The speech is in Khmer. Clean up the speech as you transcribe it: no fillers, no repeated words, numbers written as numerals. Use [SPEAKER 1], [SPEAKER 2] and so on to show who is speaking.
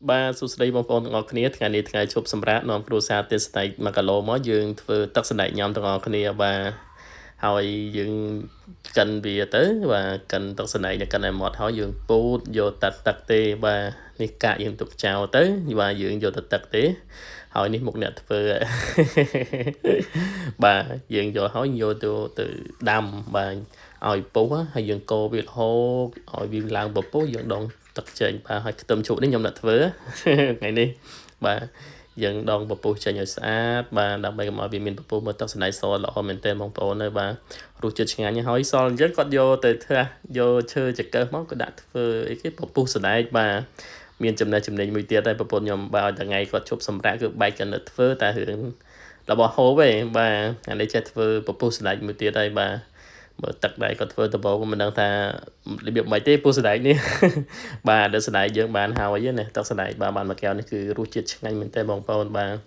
[SPEAKER 1] បាទសួស្តីបងប្អូនទាំងអស់គ្នាថ្ងៃនេះថ្ងៃឈប់សម្រាកនាំគ្រួសារទេសស្តែក1គីឡូមកយើងធ្វើទឹកសណ្តែកញ៉ាំទាំងអស់គ្នាបាទហើយយើងកិនវាទៅបាទកិនទឹកសណ្តែកនេះកិនឲ្យម៉ត់ហើយយើងពូតយកតាត់ទឹកទេបាទនេះកាកយើងទុកចោលទៅបាទយើងយកទៅទឹកទេហើយនេះមុខអ្នកធ្វើបាទយើងយកហើយយកទៅទៅដាំបាទឲ្យពុះហើយយើងកូរវារហូតឲ្យវាឡើងពពុះយើងដងទឹកចេញបាទហើយខ្ទឹមជ្រូកនេះខ្ញុំអ្នកធ្វើថ្ងៃនេះបាទយើងដងពពុះចេញឲ្យស្អាតបាទដើម្បីកុំឲ្យវាមានពពុះមើលទឹកសណ្តែកសល្អមែនទែនបងប្អូនអើយបាទរសជាតិឆ្ងាញ់ហើយសល់អញ្ចឹងគាត់យកទៅធ្វើយកឈើចង្កឹះមកក៏ដាក់ធ្វើអីគេពពុះសណ្តែកបាទមានចំណេះចំណេញមួយទៀតដែរប្រពន្ធខ្ញុំបាទឲ្យថ្ងៃគាត់ជប់សម្រាប់គឺបែកกันនៅធ្វើតែរឿងរបស់ហូបឯងបាទអានេះចេះធ្វើពពុះសណ្តែកមួយទៀតហើយបាទមើលទឹកដែរគាត់ធ្វើដំបូងមិនដឹងថារបៀបម៉េចទេពុះសណ្តែកនេះបាទដល់សណ្តែកយើងបានហើយណាទឹកសណ្តែកបាទបានមួយកែវនេះគឺរសជាតិឆ្ងាញ់មែនតើបងប្អូនបាទ។